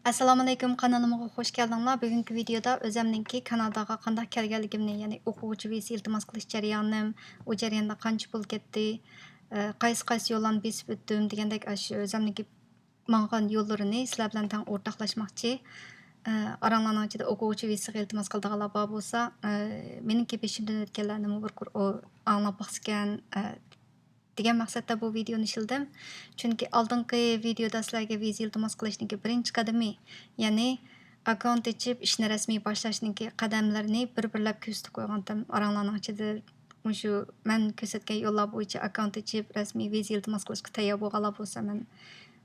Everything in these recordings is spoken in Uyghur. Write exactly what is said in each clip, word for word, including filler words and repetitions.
ئەسسالامۇئەلەيكۇم، قانىلىمغا خۇش كەلدىڭلار. بۈگۈنكى ۋىدېيودا ئۆزەمنىڭكى كاناداغا قانداق كەلگەنلىكىمنى، يەنى ئوقۇغۇچى ۋىزىسى ئىلتىماس قىلىش جەريانىم، ئۇ جەرياندا قانچە پۇل كەتتى، ئە، قايسى قايسى يوللارنى بېسىپ ئۆتتۈم دېگەندەك ئاشۇ ئۆزەمنىڭكى ماڭغان يوللىرىنى سىلەر بىلەن تەڭ ئورتاقلاشماقچى. ئە، ئاراڭلارنىڭ ئىچىدە ئوقۇغۇچى ۋىزىسىغا ئىلتىماس قىلىدىغانلار بار بولسا، ئە، مېنىڭكى بېشىمدىن ئۆتكەنلەرنىمۇ بىر قۇر ئو-، ئاڭلاپ باقسىكەن، ئە، دېگەن مەقسەتتە بۇ ۋىدېيونى ئىشلىدىم. چۈنكى ئالدىنقى ۋىدېيودا سىلەرگە ۋىزا ئىلتىماس قىلىشنىڭكى بىرىنچى قەدىمى، يەنى ئاككاونت ئېچىپ ئىشنى رەسمىي باشلاشنىڭكى قەدەملىرىنى بىر-بىرلەپ كۆرسىتىپ قويغانتىم. ئاراڭلارنىڭ ئىچىدە مۇشۇ مەن كۆرسەتكەن يوللار بويىچە ئاككاونت ئېچىپ رەسمىي ۋىزا ئىلتىماس قىلىشقا تەييار بولغانلار بولسا مەن،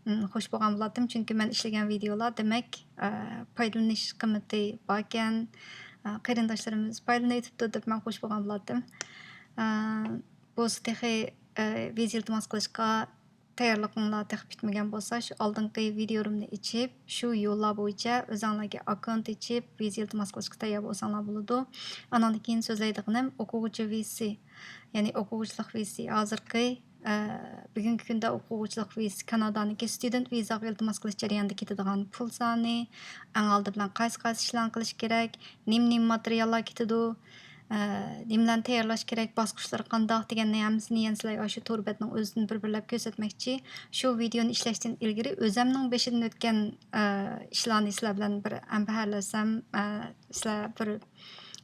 م، خوش بولغان بولاتتىم. چۈنكى مەن ئىشلىگەن ۋىدېيولار دېمەك، ئە، پايدىلىنىش قىممىتى باركەن، ئە، قېرىنداشلىرىمىز پايدىلىنىۋېتىپتۇ دەپ مەن خوش بولغان بولاتتىم. ئە، بولسا تېخى، ئە، ۋىزا ئىلتىماس قىلىشقا تەييارلىقىڭلار تېخى پۈتمىگەن بولسا، شۇ ئالدىنقى ۋىدېيولىرىمنى ئېچىپ، شۇ يوللار بويىچە ئۆزۈڭلارگە ئاككاونت ئېچىپ، ۋىزا ئىلتىماس قىلىشقا تەييار بولساڭلار بولىدۇ. ئاناندىن كېيىن سۆزلەيدىغىنىم ئوقۇغۇچى ۋىزىسى، يەنى ئوقۇغۇچىلىق ۋىزىسى. ھازىرقى، ئە، بۈگۈنكى كۈندە ئوقۇغۇچىلىق ۋىزىسى، كانادانىڭكى ستۇدېنت ۋىزاغا ئىلتىماس قىلىش جەريانىدا كېتىدىغان پۇل سانى، ئەڭ ئالدى بىلەن قايسى، قايسى ئىشلارنى قىلىش كېرەك، نېمە، نېمە ماتېرىياللار كېتىدۇ، ئە، نېمىلەرنى تەييارلاش كېرەك، باسقۇچلىرى قانداق دېگەننى ھەممىسىنى يەنە سىلەرگە ئاشۇ تور بەتنىڭ ئۆزىدىن بىر-بىرلەپ كۆرسەتمەكچى. شۇ ۋىدېيونى ئىشلەشتىن ئىلگىرى ئۆزەمنىڭ بېشىدىن ئۆتكەن، ئە، ئىشلارنى سىلەر بىلەن بىر ھەمبەھىرلەشسەم، ئە، سىلەر بىر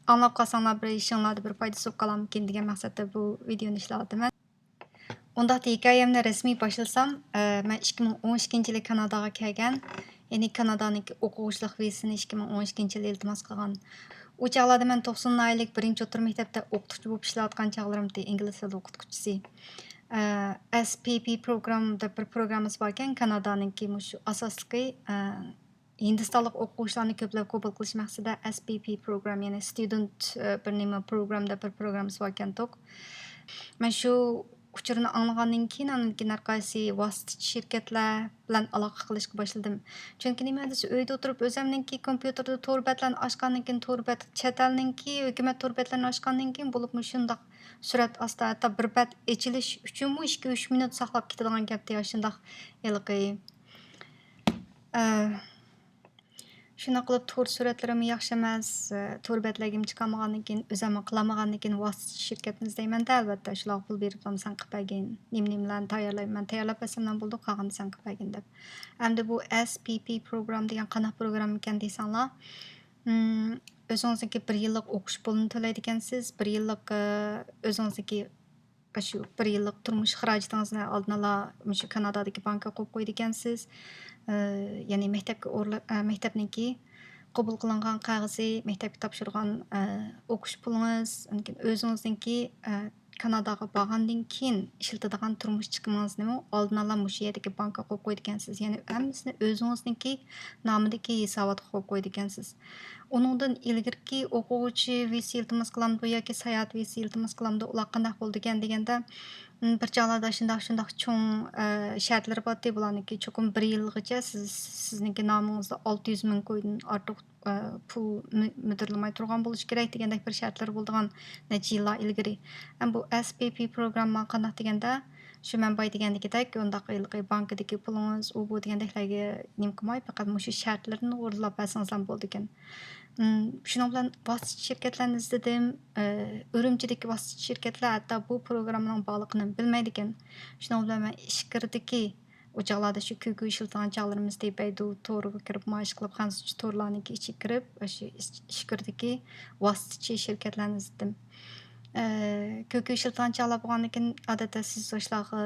ئاڭلاپ قالساڭلار بىر ئىشىڭلاردا بىر پايدىسى بولۇپ قالارمىكىن دېگەن مەقسەتتە بۇ ۋىدېيونى ئىشلەۋاتىمەن. ئۇنداقتا ھېكايەمنى رەسمىي باشلىسام، ئە، مەن ئىككى مىڭ ئون ئىككىنچى يىلى كاناداغا كەلگەن، يەنى كانادانىڭكى ئوقۇغۇچىلىق ۋىزىسىنى ئىككى مىڭ ئون ئىككىنچى يىلى ئىلتىماس قىلغان. ئۇ چاغلاردا مەن توقسان ناھىيەلىك بىرىنچى ئوتتۇرا مەكتەپتە ئوقۇتقۇچى بولۇپ ئىشلەۋاتقان چاغلىرىمدى، ئىنگلىز تىلى ئوقۇتقۇچىسى. ئە، ئەس پى پى پروگرام دەپ بىر پروگراممىسى باركەن، كانادانىڭكى مۇشۇ ئاساسلىقى، ئە، ھىندىستانلىق ئوقۇغۇچىلارنى كۆپلەپ قوبۇل قىلىش مەقسىتىدە ئەس پى پى پروگرام، يەنى ستۇدېنت، ئە، بىر نېمە پروگرام دەپ بىر پروگراممىسى باركەنتۇق. مەن شۇ ئۇچۇرنى ئاڭلىغاندىن كېيىن، ئاندىن كېيىن ھەر قايسى ۋاسىتىچى شىركەتلەر بىلەن ئالاقە قىلىشقا باشلىدىم. چۈنكى نېمە دېسە، ئۆيدە ئولتۇرۇپ ئۆزەمنىڭكى كومپيۇتېردا تور بەتلەرنى ئاچقاندىن كېيىن، تور بەت چەت ئەلنىڭكى ھۆكۈمەت تور بەتلىرىنى ئاچقاندىن كېيىن، بولۇپمۇ شۇنداق سۈرئەت ئاستا، ھەتتا بىر بەت ئېچىلىش ئۈچۈنمۇ ئىككى، ئۈچ مىنۇت ساقلاپ كېتىدىغان گەپتى، ئاشۇنداق ھېلىقى، ئە، شۇنداق قىلىپ تور سۈرئەتلىرىمۇ ياخشى ئەمەس، ئە، تور بەتلەرگىمۇ چىقالمىغاندىن كېيىن، ئۆزەممۇ قىلالمىغاندىن كېيىن ۋاسىتىچى شىركەتنى ئىزدەيمەن-دە، ئەلۋەتتە، شۇلارغا پۇل بېرىپلا سەن قىلىپ بەرگىن، نېمە-نېمىلەرنى تەييارلايمەن، مەن تەييارلاپ بەرسەملا بولىدۇ، قالغىنىنى سەن قىلىپ بەرگىن دەپ. ئەمدى بۇ ئەس پى پى پروگرام دېگەن قانداق پروگراممىكەن دېسەڭلار، ئىم، ئۆزىڭىزنىڭكى بىر يىللىق ئوقۇش پۇلىنى تۆلەيدىكەنسىز، بىر يىللىق، ئە، ئۆزىڭىزنىڭكى ئاشۇ بىر يىللىق تۇرمۇش خىراجىتىڭىزنى ئالدىن ئالا مۇشۇ كانادادىكى بانكىغا قويۇپ قويىدىكەنسىز. ئى، يەنى مەكتەپكە ئورلا-، ئە، مەكتەپنىڭكى قوبۇل قىلىنغان قەغىزى، مەكتەپكە تاپشۇرغان، ئە، ئوقۇش پۇلىڭىز، ئاندىن كېيىن ئۆزىڭىزنىڭكى، ئە، كاناداغا بارغاندىن كېيىن ئىشلىتىدىغان تۇرمۇش چىقىمىڭىزنىمۇ ئالدىن ئالا مۇشۇ يەردىكى بانكىغا قويۇپ قويىدىكەنسىز. يەنى ھەممىسىنى ئۆزىڭىزنىڭكى نامىدىكى ھېساباتقا قويۇپ قويىدىكەنسىز. ئۇنىڭدىن ئىلگىرىكى ئوقۇغۇچى ۋىزىسى ئىلتىماس قىلامدۇ ياكى ساياھەت ۋىزىسى ئىلتىماس قىلامدۇ، ئۇلار قانداق بولىدىكەن دېگەندە، م، بىر چاغلاردا شۇنداق، شۇنداق چوڭ، ئە، شەرتلىرى بارتتى. بۇلارنىڭكى چوقۇم بىر يىلغىچە سىز، سىزنىڭكى نامىڭىزدا ئالتە يۈز مىڭ كويدىن ئارتۇق، ئە، پۇل مۈ-، مىدىرلىماي تۇرغان بولۇشى كېرەك دېگەندەك بىر شەرتلىرى بولىدىغان نەچچە يىللار ئىلگىرى. ئەمما بۇ ئەس پى پى پروگرامما قانداق دېگەندە، شۇ مەن بايا دېگەندىكىدەك، ئۇنداق ھېلىقى بانكىدىكى پۇلىڭىز، ئۇ بۇ دېگەندەكلەرگە نېمە قىلماي، پەقەت مۇشۇ شەرتلىرىنى ئورۇنلاپ بەرسىڭىزلا بولىدىكەن. ئىم، شۇنىڭ بىلەن ۋاسىتىچى شىركەتلەرنى ئىزدىدىم. ئى، ئۈرۈمچىدىكى ۋاسىتىچى شىركەتلەر ھەتتا بۇ پروگراممىنىڭ بارلىقىنى بىلمەيدىكەن. شۇنىڭ بىلەن مەن ئىچكىرىدىكى، ئۇ چاغلاردا شۇ كۈيكۈ ئىشلىتىدىغان چاغلىرىمىزدى، بەيدۇ تورىغا كىرىپ، مايىش قىلىپ، خەنزۇچە تورلارنىڭكى ئىچىگە كىرىپ، ئاشۇ ئىچ-، ئىچكىرىدىكى ۋاسىتىچى شىركەتلەرنى ئىزدىدىم. ئى، كۈيكۈ ئىشلىتىدىغان چاغلار بولغاندىن كېيىن، ئادەتتە سىز ئاشۇلارغا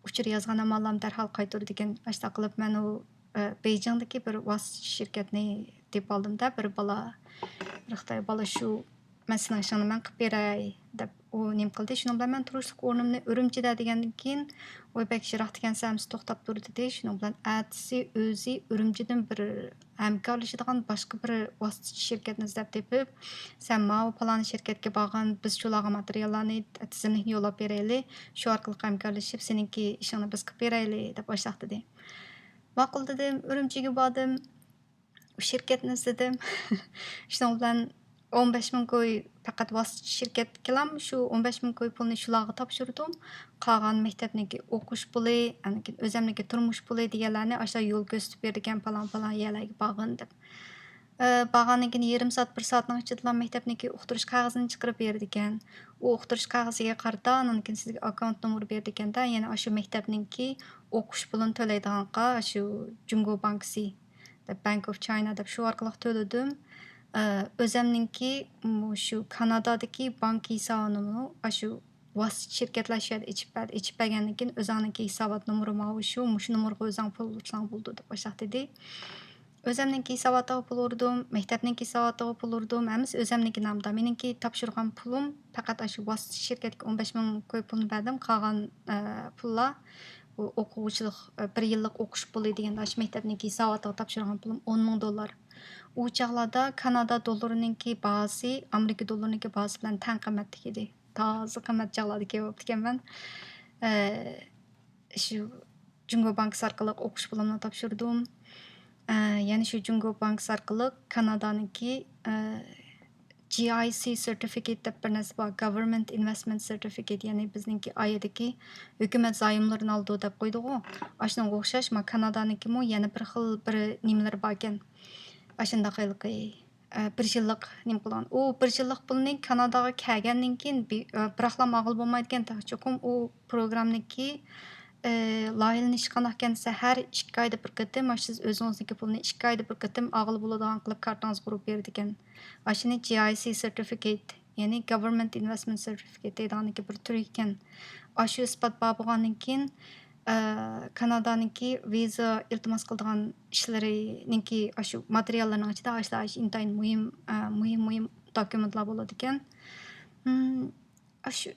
ئۇچۇر يازغان ئاماللام دەرھال قايتۇرىدىكەن. ئاشۇنداق قىلىپ مەن ئۇ، ئە، بېيجىڭدىكى بىر ۋاسىتىچى شىركەتنى تېپىۋالدىم-دە، بىر بالا، بىر خىتاي بالا شۇ، مەن سېنىڭ ئىشىڭنى مەن قىلىپ بېرەي دەپ ئۇ نېمە قىلدى. شۇنىڭ بىلەن مەن تۇرۇشلۇق ئورنۇمنى ئۈرۈمچىدە دېگەندىن كېيىن، ۋاي بەك يىراق دېگەنسەن، ئەمىسە توختاپ تۇر دېدى. شۇنىڭ بىلەن ئەتىسى ئۆزى ئۈرۈمچىدىن بىر ھەمكارلىشىدىغان باشقا بىر ۋاسىتىچى شىركەتنى ئىزدەپ تېپىپ، سەن ماۋۇ پالان شىركەتكە بارغىن، بىز شۇلارغا ماتېرىياللارنى، تىزىملىكنى يوللاپ بېرەيلى، شۇ ئارقىلىق ھەمكارلىشىپ سېنىڭكى ئىشىڭنى بىز قىلىپ بېرەيلى دەپ ئاشۇنداق دېدى. ماقۇل دېدىم، ئۈرۈمچىگە باردىم، شىركەتنى ئىزدىدىم. شۇنىڭ بىلەن ئون بەش مىڭ كوي پەقەت ۋاسىتىچى شىركەتكىلا شۇ ئون بەش مىڭ كوي پۇلنى شۇلارغا تاپشۇردۇم. قالغان مەكتەپنىڭكى ئوقۇش پۇلى، ئاندىن كېيىن ئۆزەمنىڭكى تۇرمۇش پۇلى دېگەنلەرنى ئاشۇلار يول كۆرسىتىپ بېرىدىكەن، پالان، پالان يەرلەرگە بارغىن دەپ. ئە، بارغاندىن كېيىن يېرىم سائەت، بىر سائەتنىڭ ئىچىدىلا مەكتەپنىڭكى ئۇقتۇرۇش قەغىزىنى چىقىرىپ بېرىدىكەن. ئۇ ئۇقتۇرۇش قەغىزىگە قارىتا، ئاندىن كېيىن سىزگە ئاككاونت نومۇرى بېرىدىكەن-دە، يەنى ئاشۇ مەكتەپنىڭكى ئوقۇش پۇلىنى تۆلەيدىغانقا، ئاشۇ جۇڭگو بانكىسى دەپ، بانك ئوف چاينا دەپ شۇ ئارقىلىق تۆلىدىم. ئە، ئۆزەمنىڭكى مۇشۇ كانادادىكى بانك ھېسابىنىمۇ ئاشۇ ۋاسىتىچى شىركەتلەر شۇ يەردە ئېچىپ بەردى. ئېچىپ بەرگەندىن كېيىن، ئۆزۈڭنىڭكى ھېسابات نومۇرى ماۋۇ شۇ، مۇشۇ نومۇرغا ئۆزۈڭ پۇل ئۇچۇرساڭ بولىدۇ دەپ ئاشۇنداق دېدى. ئۆزەمنىڭكى ھېساباتىغا پۇل ئۇردۇم، مەكتەپنىڭكى ھېساباتىغا پۇل ئۇردۇم، ھەممىسى ئۆزەمنىڭكى نامىدا. مېنىڭكى تاپشۇرغان پۇلۇم پەقەت ئاشۇ ۋاسىتىچى شىركەتكە ئون بەش مىڭ كوي پۇلنى بەردىم، قالغان، ئە، پۇللار بۇ ئوقۇغۇچىلىق، ئە، بىر يىللىق ئوقۇش پۇلى دېگەندە، ئاشۇ مەكتەپنىڭكى ھېساباتىغا تاپشۇرغان پۇلۇم ئون مىڭ دوللار. ئۇ چاغلاردا كانادا دوللىرىنىڭكى باھاسى ئامېرىكا دوللىرىنىڭكى باھاسى بىلەن تەڭ قىممەتتىكىدى. تازا قىممەت چاغلاردا كېلىپ بوپتىكەنمەن. ئە، شۇ جۇڭگو بانكىسى ئارقىلىق ئوقۇش پۇلۇمنى تاپشۇردۇم. ئە، يەنە شۇ جۇڭگو بانكىسى ئارقىلىق كانادانىڭكى، ئە، جى ئاي سى سېرتىفىكېت دەپ بىر نەرسە بار، گاۋېرمېنت ئىنۋېستمېنت سېرتىفىكېت، يەنى بىزنىڭكى ئايىدىكى ھۆكۈمەت زايوملىرىنى ئالىدۇ دەپ قويىدىغۇ. ئاشۇنىڭغا ئوخشاش، ما كانادانىڭكىمۇ يەنە بىر خىل بىر نېمىلىرى باركەن. ئاشۇنداق ھېلىقى، ئە، بىر يىللىق نېمە قىلغان. ئۇ بىر يىللىق پۇلنى كاناداغا كەلگەندىن كېيىن بى-، ئە، بىراقلا ئالغىلى بولمايدىكەن، چوقۇم ئۇ پروگرامنىڭكى، ئە، لايىھەلىنىشى قانداق ئىكەن دېسە، ھەر ئىككى ئايدا بىر قېتىم، ئاشۇ سىز ئۆزىڭىزنىڭكى پۇلنى ئىككى ئايدا بىر قېتىم ئالغىلى بولىدىغان قىلىپ كارتىڭىزغا ئۇرۇپ بېرىدىكەن. ئاشۇنى جى ئاي سى سېرتىفىكېت، يەنى گاۋېرمېنت ئىنۋېستمېنت سېرتىفىكېت دەيدىغاننىڭكى بىر تۈرى ئىكەن. ئاشۇ ئىسپات بار بولغاندىن كېيىن، ئە، كانادانىڭكى ۋىزا ئىلتىماس قىلىدىغان ئىشلىرىنىڭكى ئاشۇ ماتېرىياللىرىنىڭ ئىچىدە ئاشۇلار ئىنتايىن مۇھىم، ئە، مۇھىم، مۇھىم دوكۇمېنتلار بولىدىكەن. ئاشۇ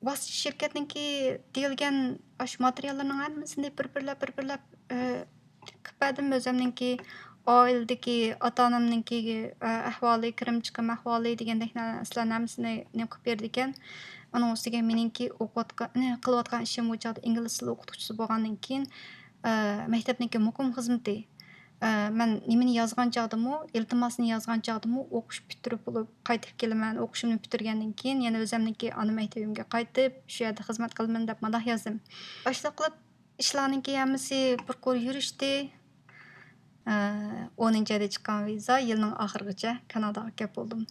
ۋاسىتىچى شىركەتنىڭكى دېيىلگەن ئاشۇ ماتېرىياللارنىڭ ھەممىسىنى بىر-بىرلەپ، بىر-بىرلەپ، ئە، قىلىپ بەردىم. ئۆزۈمنىڭكى ئائىلىدىكى ئاتا-ئانامنىڭكى، ئە، ئەھۋالى، كىرىم-چىقىم ئەھۋالى دېگەندەك نەرسىلەرنى ھەممىسىنى نېمە قىلىپ بېرىدىكەن. ئۇنىڭ ئۈستىگە مېنىڭكى ئوقۇۋاتقان، قىلىۋاتقان ئىشىم بۇ چاغدا ئىنگلىز تىلى ئوقۇتقۇچىسى بولغاندىن كېيىن، ئە، مەكتەپنىڭكى مۇقىم خىزمىتى. ئە، مەن نېمىنى يازغان چاغدىمۇ، ئىلتىماسنى يازغان چاغدىمۇ، ئوقۇش پۈتتۈرۈپ بولۇپ قايتىپ كېلىمەن، ئوقۇشۇمنى پۈتتۈرگەندىن كېيىن يەنە ئۆزۈمنىڭكى ئانا مەكتىۋىمگە قايتىپ، شۇ يەردە خىزمەت قىلىمەن دەپ مۇنداق يازدىم. ئاشۇنداق قىلىپ ئىشلارنىڭكى ھەممىسى بىر قۇر يۈرۈشتى. ئە، ئونىنچى ئايدا چىققان ۋىزا يىلنىڭ ئاخىرىغىچە كاناداغا كەپ بولدۇم.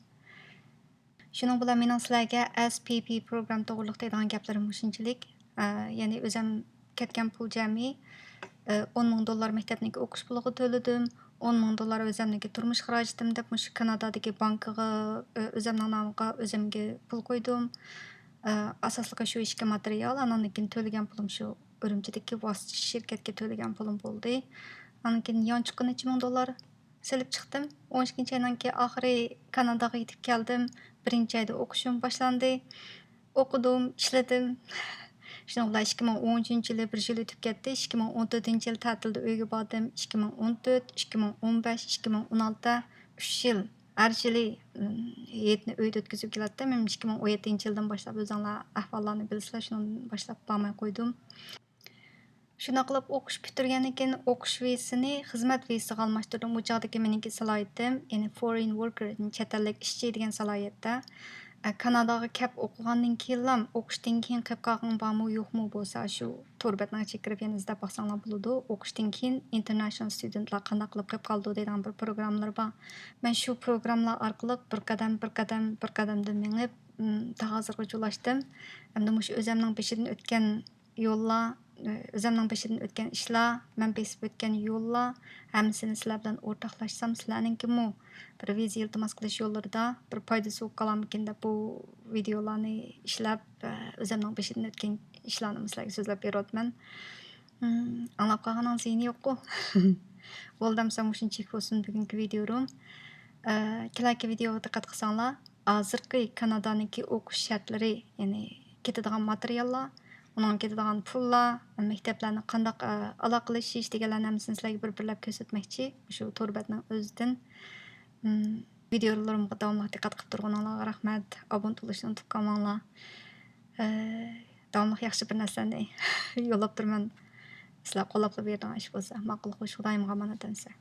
شۇنىڭ بىلەن مېنىڭ سىلەرگە ئەس پى پى پروگرام توغرىلىق دەيدىغان گەپلىرىم مۇشۇنچىلىك. ئە، يەنى ئۆزۈم كەتكەن پۇل جەمئىي، ئە، ئون مىڭ دوللار مەكتەپنىڭكى ئوقۇش پۇلىغا تۆلىدىم، ئون مىڭ دوللار ئۆزۈمنىڭكى تۇرمۇش خىراجىتىم دەپ مۇشۇ كانادادىكى بانكىغا، ئە، ئۆزۈمنىڭ نامىغا ئۆزۈمگە پۇل قويدۇم. ئە، ئاساسلىقى شۇ ئىككى ماتېرىيال، ئانىڭدىن كېيىن تۆلىگەن پۇلۇم شۇ ئۈرۈمچىدىكى ۋاسىتىچى شىركەتكە تۆلىگەن پۇلۇم بولدى. ئاندىن كېيىن يانچۇققا نەچچە مىڭ دوللار سېلىپ چىقتىم. ئون ئىككىنچى ئاينىڭكى ئاخىرى كاناداغا يېتىپ كەلدىم. بىرىنچى ئايدا ئوقۇشۇم باشلاندى. ئوقۇدۇم، ئىشلىدىم. شۇنىڭ بىلەن ئىككى مىڭ ئون ئۈچىنچى يىلى بىر يىل ئۆتۈپ كەتتى. ئىككى مىڭ ئون تۆتىنچى يىل تەتىلدە ئۆيگە باردىم. ئىككى مىڭ ئون تۆت، ئىككى مىڭ ئون بەش، ئىككى مىڭ ئون ئالتە، ئۈچ يىل. ھەر يىلى، م، ھېيتنى ئۆيدە ئۆتكۈزۈپ كېلەتتىم. ئىككى مىڭ ئون يەتتىنچى يىلدىن باشلاپ ئۆزۈڭلار ئەھۋاللارنى بىلىسىلەر، شۇنىڭدىن باشلاپ بارماي قويدۇم. شۇنداق قىلىپ ئوقۇش پۈتتۈرگەندىن كېيىن ئوقۇش ۋىزىسىنى خىزمەت ۋىزىسىغا ئالماشتۇردۇم. ئۇ چاغدىكى مېنىڭكى سالاھىيىتىم، يەنى فورېين ۋوركېر، چەت ئەللىك ئىشچى دېگەن سالاھىيەتتە. ئە، كاناداغا كەپ ئوقۇغاندىن كېيىنلا، ئوقۇشتىن كېيىن قېلىپ قالغىنىڭ بارمۇ يوقمۇ بولسا، شۇ تور بەتنىڭ ئىچىگە كىرىپ يەنە ئىزدەپ باقساڭلار بولىدۇ. ئوقۇشتىن كېيىن ئىنتېرناشنال ستۇدېنتلار قانداق قىلىپ قېلىپ قالىدۇ دەيدىغان بىر پروگراممىلىرى بار. مەن شۇ پروگراممىلار ئارقىلىق بىر قەدەم، بىر قەدەم، بىر قەدەمدىن مېڭىپ، م، تا ھازىرغىچە ئۇلاشتىم. ئەمدى مۇشۇ ئۆزۈمنىڭ بېشىدىن ئۆتكەن يوللار، ئۆزۈمنىڭ بېشىدىن ئۆتكەن ئىشلار، مەن بېسىپ ئۆتكەن يوللار، ھەممىسىنى سىلەر بىلەن ئورتاقلاشسام، سىلەرنىڭكىمۇ بىر ۋىزا ئىلتىماس قىلىش يوللىرىدا بىر پايدىسى بولۇپ قالارمىكىن دەپ بۇ ۋىدېئولارنى ئىشلەپ، ئۆزۈمنىڭ بېشىدىن ئۆتكەن ئىشلارنىمۇ سىلەرگە سۆزلەپ بېرىۋاتىمەن. ئاڭلاپ قالغىنىڭ زىيىنى يوققۇ؟ بولدى ئەمسە مۇشۇنچىلىك بولسۇن بۈگۈنكى ۋىدېئو. ئە، كېلەركى ۋىدېئوغا دىققەت قىلساڭلار، ھازىرقى كانادانىڭكى ئوقۇش شەرتلىرى، يەنى كېتىدىغان ماتېرىياللار، ئۇنىڭغا كېتىدىغان پۇللار، مەكتەپلەرنى قانداق، ئە، ئالاقىلىشىش دېگەنلەرنى ھەممىسىنى سىلەرگە بىر-بىرلەپ كۆرسەتمەكچى، مۇشۇ تور بەتنىڭ ئۆزىدىن. م، ۋىدېئولىرىمغا داۋاملىق دىققەت قىلىپ تۇرغىنىڭلارغا رەھمەت. ئابۇنە بولۇشنى ئۇنتۇپ قالماڭلار. ئە، داۋاملىق ياخشى بىر نەرسىلەرنى يوللاپ تۇرىمەن. سىلەر قوللاپلا بېرىدىغان ئىش بولسا. ماقۇل، خوش، خۇدايىمغا ئامانەت ئەمسە.